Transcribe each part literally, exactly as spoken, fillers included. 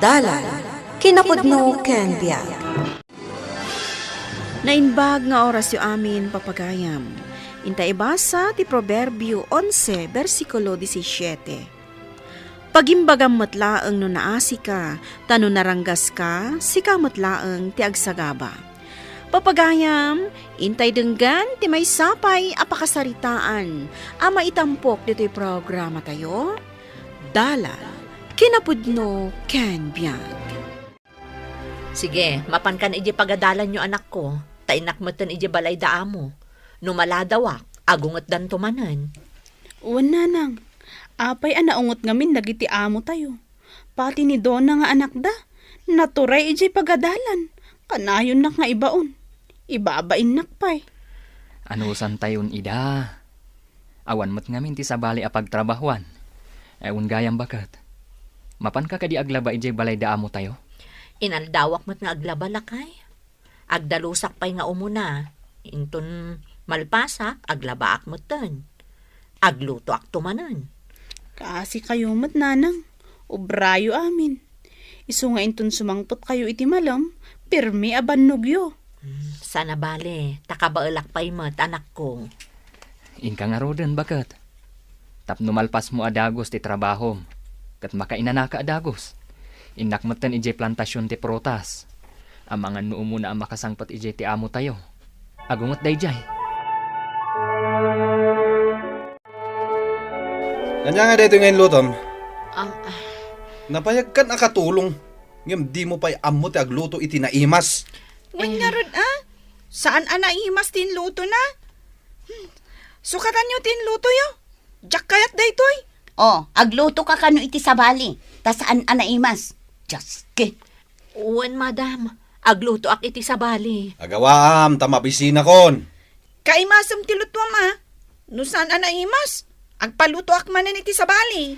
Dalan, kinapudno ken biag. Naimbag nga orasyo amin, papagayam. Inta ibasa ti Proverbio onse, bersikulo disisiete. Pagimbagam met laeng no naasika, ta no naranggaska, sika met laeng ti agsagaba. Papagayam, intay denggen ti maysa pay a pakasaritaan a maitampok ditoy programatayo, Dalan, Kinapudno ken Biag. Sige, mapankan idiay pagadalanyo, anakko, ta innak metten idiay balay da amo. No maladawak, agungetdanto manen. Wen, nanang, apay a naunget ngamin dagiti amotayo? Pati ni Dona nga anakda, naturay idiay pagadalan. Kanayonnak nga ibaon. Ibabainnak pay. Anusantayon ida? Awan met ngamin ti sabali a pagtrabahuan. Ay, wen gayam baket. Mapanka kadi aglaba idiay balay da amotayo? Inaldawak met nga aglaba, lakay. Agdalusak pay nga umuna. Inton malpasak, aglabaak metten. Aglutoakto manen. Kaasikayo met, nanang. Obrayo amin. Isu nga inton sumangpetkayo iti malem, pirmi a bannogyo. Hmm, saan a bale, ta kabaelak pay met, anakko. Inka ngaruden, baket. Tapno malpasmo a dagus ti trabahom, ket makainanaka a dagus. Innak metten idiay plantasion ti prutas. Amangan no umuna a makasangpet idiay ti amotayo. Agunget daydiay. Ania nga daytoy nga inlutom? Ah, ah. Nabayagkan a katulong, ngem dimo pay ammo ti agluto iti naimas. Wen, eh, ngarud, a? Saan a naimas ti inlutona? Hmm. Sukatanyo ti inlutoyo. Diak kayat daytoy. O, aglutoka kano iti sabali, ta saan a naimas. Dios, ke. Wen, madam. Aglutoak iti sabali. Agawaam, ta mabisinakon. Kaimasem ti lutuam, a. No saan a naimas, agpalutoak manen iti sabali.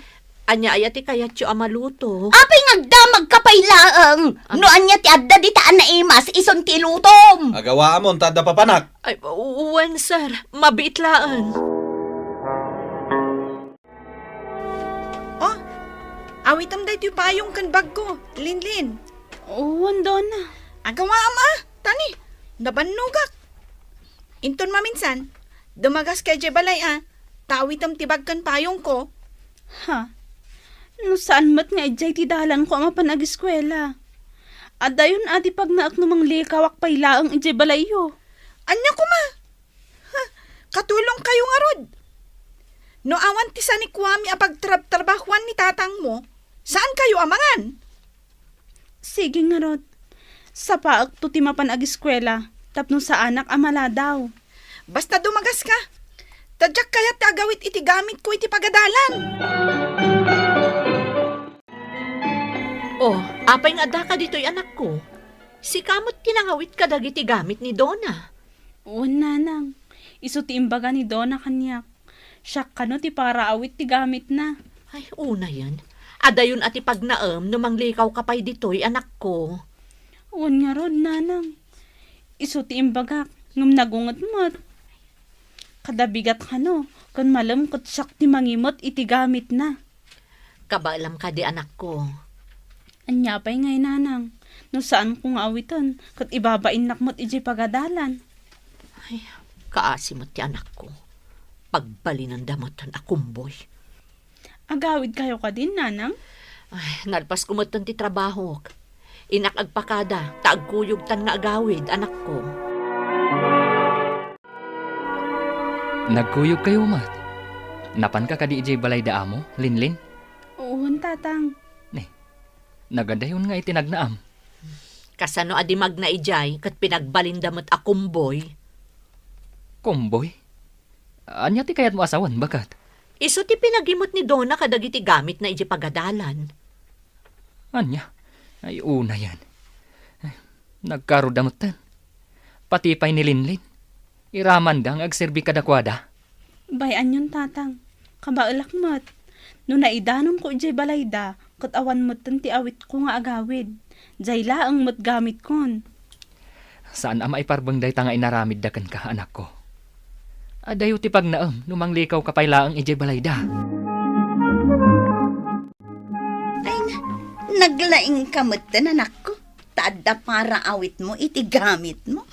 Ania aya ti kayatyo a maluto? Apay nga agdamagka pay laeng? Am- No ania ti adda dita a naimas, isun ti ilutom. Agawaamon, ta adda papanak. Ay, u-, wen, sir. Mabiit laeng. O, awitem daytoy payong ken bagko, Linlin. Wen, Dona. Agawaam, a, tani, nabannogak. Inton maminsan, dumagaska idiay balay, a, ta awitem ti bag ken payongko. Ha? No saan met nga idiay ti dalanko a mapan agiskuela. Adayon a ti pagnaek no manglikawak pay laeng idiay balayyo. Ania koma? Ha, katulongkayo ngarud. No awan ti sanikuami a pagtrabtrabahuan ni tatangmo, saankayo a mangan? Sige ngarud. Sapaekto ti mapan agiskuela tapno saanak a maladaw. Basta dumagaska, ta diak kayat ti agawid iti gamitko iti pagadalan. O, apay nga addaka ditoy, anakko? Sika met ti nangawit kadagiti gamit ni Dona. Wen, nanang. Isu ti imbaga ni Dona kaniak. Siak kano ti paraawit ti gamitna. Ay, unayen. Adayon a ti pagnaem no manglikawka pay ditoy, anakko. Wen ngarud, nanang. Isu ti imbagak, ngem nagunget met. Kada bigat kano, ken malem ket siak ti mangimet iti gamitna. Kabaelam kadi, anakko? Ania pay ngay, nanang, no saanko nga awiten ket ibabainnak met idiay pagadalan? Ay, kaasi met ti anakko. Pagbalinanda metten a kumboy. Agawidkayo kadin, nanang? Ay, nalpasko metten ti trabahok. Innak agpakada, ta agkuyogtan nga agawid, anakko. Nagkuyogkayo met. Napanka kadi idiay balay da amo, Linlin? Wen, tatang. Ni, nagadayon nga iti nagnaam. Kasano a di magna idiay ket pinagbalinda met a kumboy? Kumboy? Ania ti kayatmo a sawen, baket? Isu ti pinagimet ni Dona kadagiti gamitna idiay pagadalan. Ania? Ay, unayen. Nagkaroda metten. Pati pay ni Linlin. Iramanda nga agserbi kadakuada. Bay-anyon, tatang. Kabaelak met. No naidanonko idiay balayda, ket awan metten ti awitko nga agawid. Diay laeng met gamitkon. Saan a maiparbeng dayta nga inaramidda kenka, anakko. Adayo ti pagnaem no manglikaw ka pay laeng idiay balayda. Ay na, Naglaingka metten, anakko, ta adda para awitmo iti gamitmo.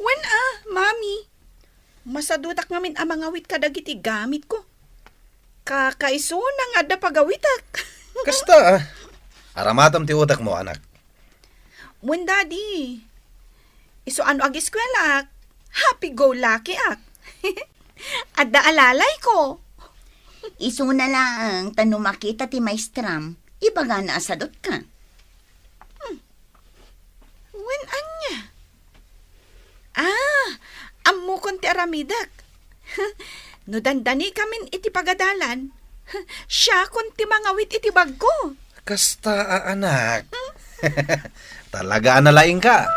Wen a, Mami. Masadudak ngamin a mangawit kadagiti gamitko. Kakaisuna nga adda pagawitak. Kasta, ah. Aramatem ti utekmo, anak. Wen, Daddy. Isu a no ageskuelaak, happy-go-lucky-ak. Adda alalayko. Isuna laeng ta no makita ti maestram, ibagana a sadutka. Hmm. Wen ania? Ah, ammokon ti aramidek. No dandanikamin iti pagadalan, siakon ti mangawit iti bagko. Kasta a anak. Talaga a nalaingka.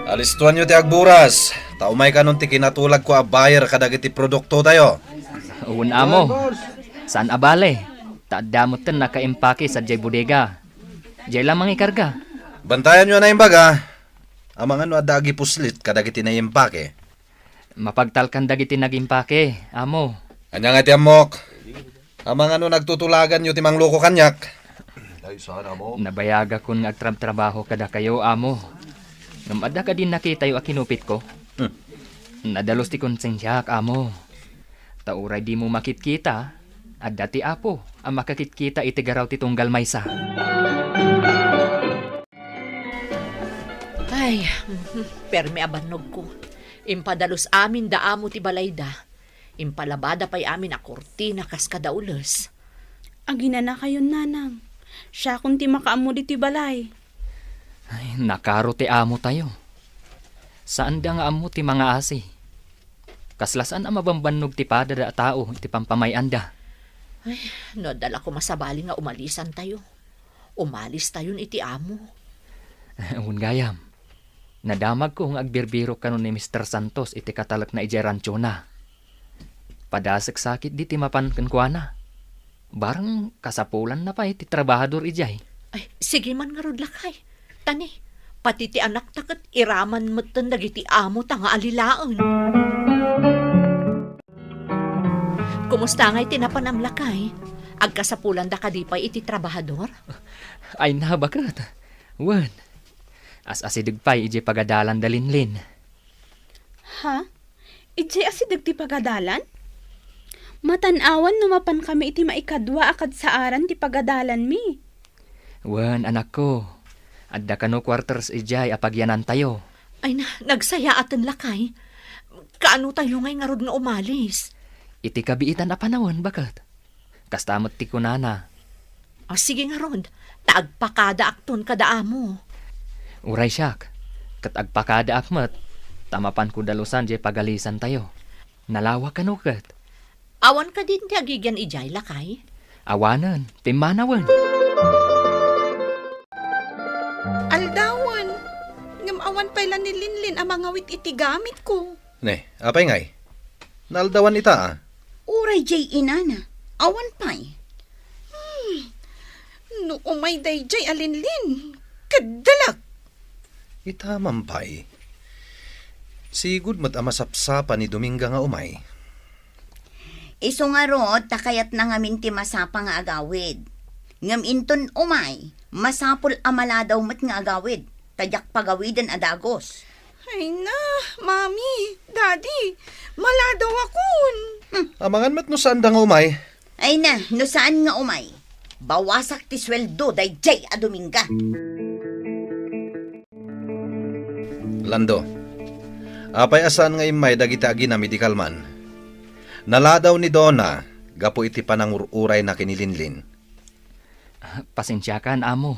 Alistuanyo ti agburas, ta umay kanon ti kinatulagko a buyer kadagiti produktotayo. Wen, amo. Saan a bale, ta adda metten nakaimpake sadiay bodega. Diay la mangikarga. Bantayanyo a naimbag, a. Amangan no adda agipuslit kadagiti naimpake. Mapagtalkan dagiti nagimpake, amo. Ania nga ti ammok? Amangan no nagtutulaganyo ti mangloko kaniak. Nabayagakon nga agtrabtrabaho kadakayo, amo. Ngem adda kadi nakitayo a kinupitko? Hmm. Nadalus ti konsensiak, amo. Ta uray dimo makitkita, adda ti Apo a makakitkita iti garaw ti tunggal maysa. Ay, permi a bannogko. Impadalus amin da amo ti balayda. Impalabada pay amin a kurtina kas kadaules. Aginanakayon, nanang. Siakon ti makaammo diti balay. Ay, nakaro ti amo tayo. Saanda nga ammo ti mangaasi. Kasla saan a mabambannog ti padada a tao iti pampamay-anda. Ay, no adda la koma sabali nga umalisan tayo. Umalis tayon iti amo. Wen gayam. Nadamagko nga agbirbirok kano ni Mister Santos iti katalekna idiay ranchona. Padasek sakit di ti mapan kenkuana. Bareng kasapulanna pay ti trabahador idiay. Ay, sige man ngarud, lakay. Tani, pati ti anakta ket iraman metten dagiti amo ta nga alilaen. Kumusta ngay ti napanam, lakay? Agkasapulanda kadi pay iti trabahador? Ay na, baket. Wen, as-asideg pay idiay pagadalanda, Linlin. Ha? Idiay asideg ti pagadalan? Matan-awan no mapankami iti maikadua a kadsaaran ti pagadalanmi. Wen, anakko, adda kano quarters idiay a pagyanantayo. Ay na, nagsayaaten, lakay. Kaano tayo ngay ngarud nga umalis? Iti kabiitan a panawen, baket. Kasta met ti kunana. Ah, sige ngarud, ta agpakadaakton kada amo. Uray siak, ket agpakadaak met, ta mapanko dalusan diay pagalisantayo. Nalawa kano ket. Awan kadin ti agigian idiay, lakay? Awanen, pimmanawen. Aldawen, ngem awan pay la ni Linlin a mangawit iti gamitko. Ne, apay ngay? Naaldawan ita, a? Uray jay inana, awan pay. Hmm, no umay dayjay a Linlin, kaddalak. Ita man pay. Sigud met a masapsapa ni Dominga nga umay. Isu ngarud, ta kayatna ngamin ti masapa nga agawid. Ngem inton umay, masapul a maladaw met nga agawid, ta diak pagawiden a dagus. Ay na, Mami, Daddy, maladawakon. Hmm. Amangan met no saanda nga umay. Ay na, no saan nga umay, bawasak ti sueldo dayjay a Dominga. Lando, apay a saan nga immay dagiti aginam idi kalman? Naladaw ni Dona gapu iti panangur-urayna ken ni Linlin. Ah, pasensiakan, amo.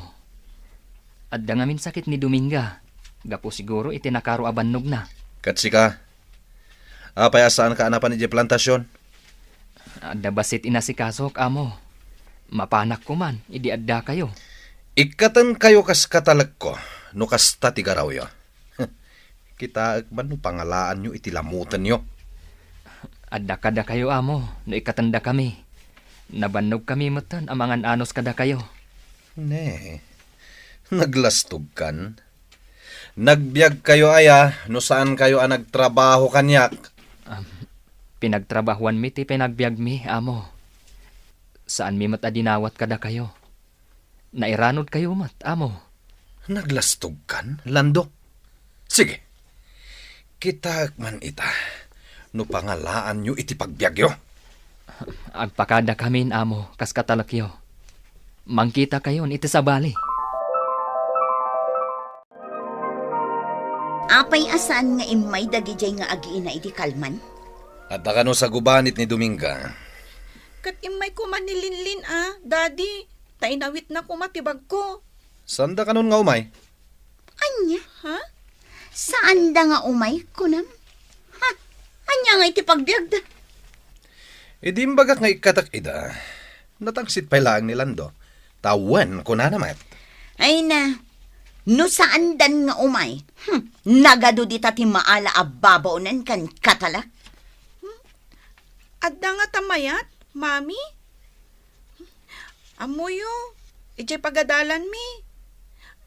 Adda ngamin sakit ni Dominga, gapu siguro iti nakaro a bannogna. Ket sika? Apay a saanka a napan idiay plantasion? Adda bassit inasikasok, amo. Mapanak koman idi addakayo. Ikkatenkayo kas katalekko no kasta ti garawyo. Kitaek man no pangalaanyo iti lamutenyo. Adda kadakayo, amo, no ikkatendakami. Nabannogkami metten a mangan-anos kadakayo. Ne, naglastogkan? Nagbiagkayo aya no saankayo a nagtrabaho kaniak? Am, Pinagtrabahoanmi ti panagbiagmi, amo. Saanmi met a dinawat kadakayo. Nairanodkayo met, amo. Naglastogkan, Lando? Sige. Kitaek man ita no pangalaanyo iti pagbiagyo. Agpakadakamin, amo, kas katalekyo. Mangkitakayon iti sabali. Apay a saan nga immay dagidiay nga agiina iti kalman? Adda kano sagubanit ni Dominga? Ket immay koma ni Linlin a, Daddy, ta inawitna koma ti bagko. Saanda kanon nga umay? Ania? Ha? Saanda nga umay, kunam? Ha? Ania nga iti pagbiagda? Idi imbagak nga ikkatak ida, natangsit pay laeng ni Lando. Ta wen, kunana met. Ay na, no saandan nga umay, hmm, nagadu dita ti maala a babaonen ken katalek. Hmm? Adda ngata mayat, Mami? Ammoyo, idiay pagadalanmi,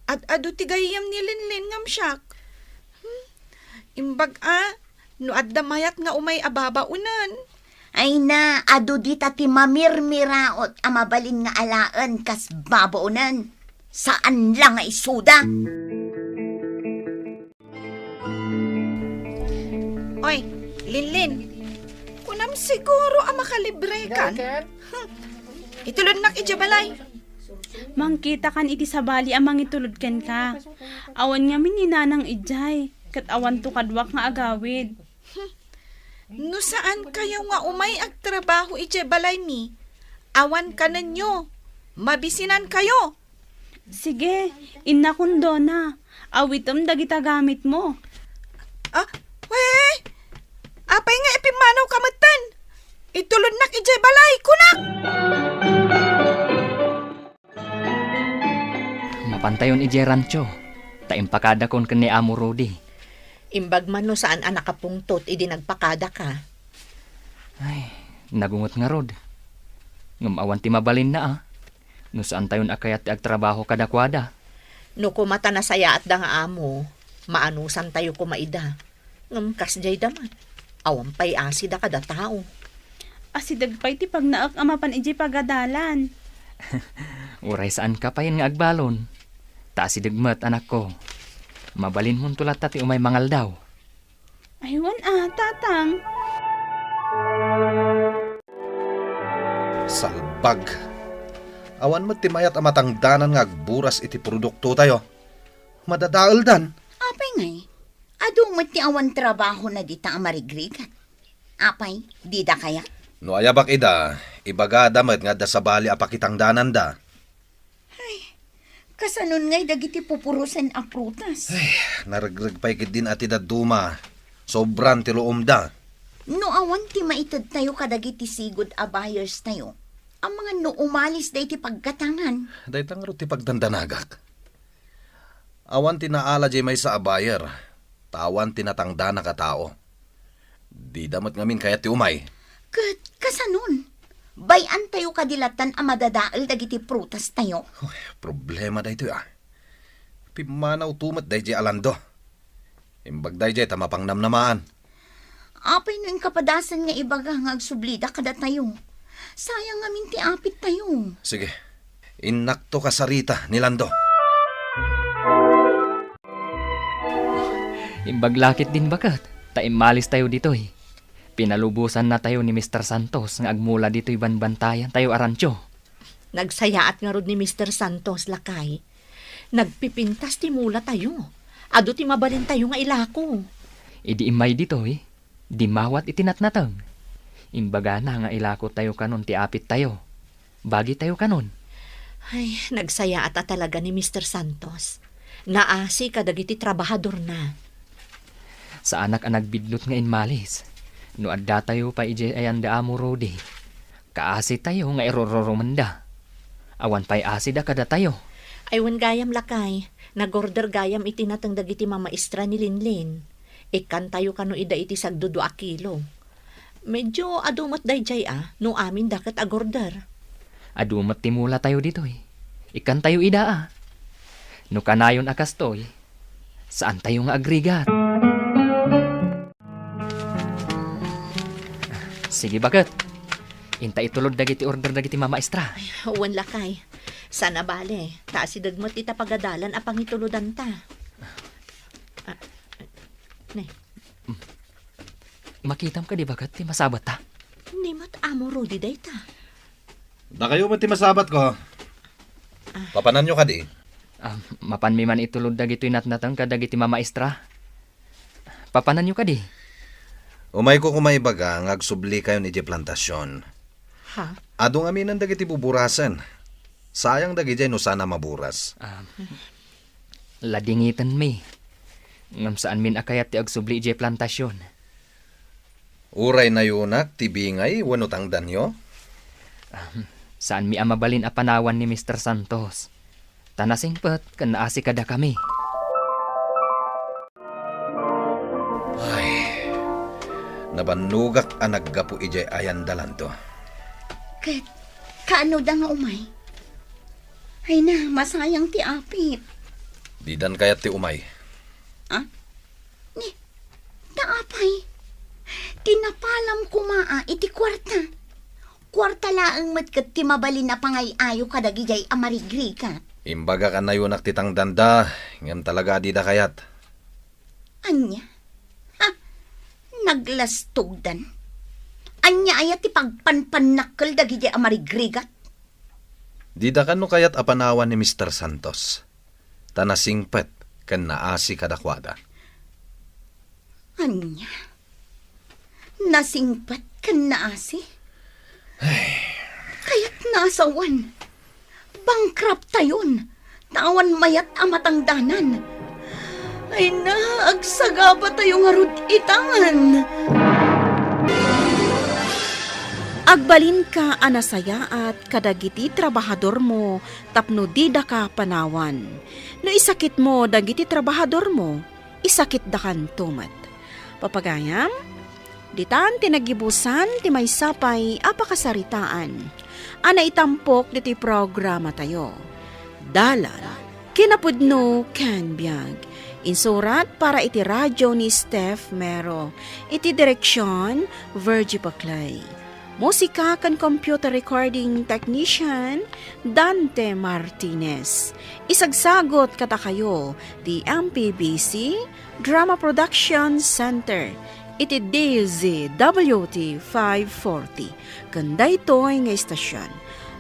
ad-adu ti gayyem ni Linlin ngem siak. Hmm? Imbag a, no adda mayat nga umay a babaonen. Ay na, adu dita ti mamirmiraot a mabalin nga alaen kas babaonen. Saan la nga isuda. Oy, Linlin, kunam siguro a makalibrekan? Hmm, itulodnak idiay balay. Mangkitakan iti sabali a mangitulod kenka. Awan ngamin ni Nanang idiay, ket awanto kaduak nga agawid. Hmm, no saankayo nga umay agtrabaho idiay balaymi, awan kanenyo, mabisinankayo. Sige, innakon, Dona. Awitem dagita gamitmo. Ah, we! Apay nga ipimmanawka metten? Itulodnak idiay balay, kunak! Mapantayon idiay rancho, ta impakadakon ken ni Amo Rudy. Imbag man no saan a nakapungtot idi nagpakadaka. Ay, nagunget ngarud. Ngem awan ti mabalinna, a. No saantayon a kayat ti agtrabaho kadakuada. No koma ta nasayaatda nga amo, maanusantayo koma ida. Ngem kasdiayda met, awan pay asida kada tao. Asideg pay ti pagnaek a mapan idiay pagadalan. Uray saanka pay nga agbalon. Ta asideg met, anakko. Mabalinmonto latta ti umay mangaldaw. Aywan a, Tatang. Salbag. Awan met ti mayat a matangdanan nga agburas iti produktotayo. Madadaeldan. Apay ngay? Adu met ti awan trabahona dita a marigrigat. Apay, dida kayat? No ayabak ida, ibagada met nga adda sabali a pakitangdananda. Ay, kasanon ngay dagiti pupurosen a prutas? Ay, naregreg pay ketdin a ti dadduma. Sobran ti luomda. No awan ti maitedtayo kadagiti sigud a buyerstayo, amangan no umalisda iti paggatangan. Dayta ngarud ti pagdandanagak. Awan ti naala diay maysa a buyer, ta awan ti natangdanak a tao. Dida met ngamin kayat ti umay. Ket kasanon? Bay-antayo kadi lattan a madadael dagiti prutastayo? Uy, problema daytoy, a. Pimmanawto met daydiay a Lando. Imbag daydiay ta mapangnamnamaan. Apay no inkapadasan nga ibaga nga agsublida kadatayo? Sayang ngamin ti apittayo. Sige, innakto kasarita ni Lando. Imbag la ketdin baket, ta immalistayo ditoy. Pinalubosannatayo ni Mister Santos nga agmula ditoy banbantayantayo a rancho. Nagsayaat ngarud ni Mister Santos, lakay. Nagpipintas ti mulatayo. Adu ti mabalintayo nga ilako. Idi immay ditoy, dimmawat iti natnateng. Imbagana nga ilakotayo kanon ti apittayo. Bagitayo kanon. Ay, nagsayaat a talaga ni Mister Santos. Naasi kadagiti trabahadorna. Saanak a nagbidlot nga immalis. No addatayo pay idiay ayan da Amo Rudy, kaasitayo nga irururumenda. Awan pay asida kadatayo. Ay, wen gayam, lakay. Nag-order gayam iti nateng dagiti mamaestra ni Linlin. Ikkantayo kano ida iti sagdudua a kilo. Medyo adu met daydiay a, no aminda ket agorder. Adu met ti mulatayo ditoy. Ikkantayo ida a. No kanayon a kastoy, saantayo nga agrigat. Sige, baket. Inta itulod dagiti order dagiti mamaestra. Wen, lakay. Saan a bale, ta asideg met ita pagadalan a pangitulodanta. Ah, ne. Makitam kadi, baket, ti masabatta? Ni met Amo Rudy dayta. Dakayo met ti masabatko. Ah. Papananyo kadi? Ah, mapanmi man itulod dagitoy natnateng kadagiti mamaestra. Papananyo kadi? Umayko koma ibaga nga agsublikayon idiay plantasion. Ha? Adu ngaminen dagiti buburasen. Sayang dagidiay no saan a maburas. Ah, ladingitenmi. Ngem saanmin a kayat ti agsubli idiay plantasion. Uray nayonak ti bingay wenno tangdanyo? Ah, saanmi a mabalin a panawan ni Mister Santos. Ta nasingpet ken naasi kadakami. Ay, nabannogak a naggapu idiay ayan dalanto. Ket kaano da nga umay? Ay na, masayang ti apit. Didan kayat ti umay. Ah? Ni, ta apay? Ti napalam koma a iti kuarta. Kuarta laeng met ket ti mabalin a pangay-ayo kadagidiay a marigrigat. Imbagak a nayonak ti tangdanda, ngem talaga a dida kayat. Ania? Ha? Naglastogdan? Ania aya ti pagpanpannakkel dagidiay a marigrigat? Dida kano kayat a panawan ni Mister Santos, ta nasingpet ken naasi kadakuada. Ania? Nasingpet ken naasi? Ay. Kayatna a sawen. Bankruptayon. Ta awan mayat a matangdanan. Ay na, agsagabatayo ngarud itan. Agbalinka a nasayaat kadagiti trabahadormo tapno didaka panawan. No isakitmo dagiti trabahadormo, isakitdakanto met. Papagayam, ditan ti naggibusan ti maysa pay a pakasaritaan a naitampok ditoy programatayo. Dalan, kinapudno ken biag. Insurat para iti radyo ni Steph Mero. Iti direksion, Virgie Paclay. Musika ken computer recording technician, Dante Martinez. Isagsagot kadakayo ti M P B C Drama Production Center iti D Z W T five forty. Ken daytoy nga istasion,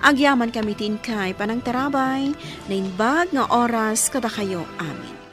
agyamankami ti inkay panangtarabay, naimbag nga oras kadakayo amin.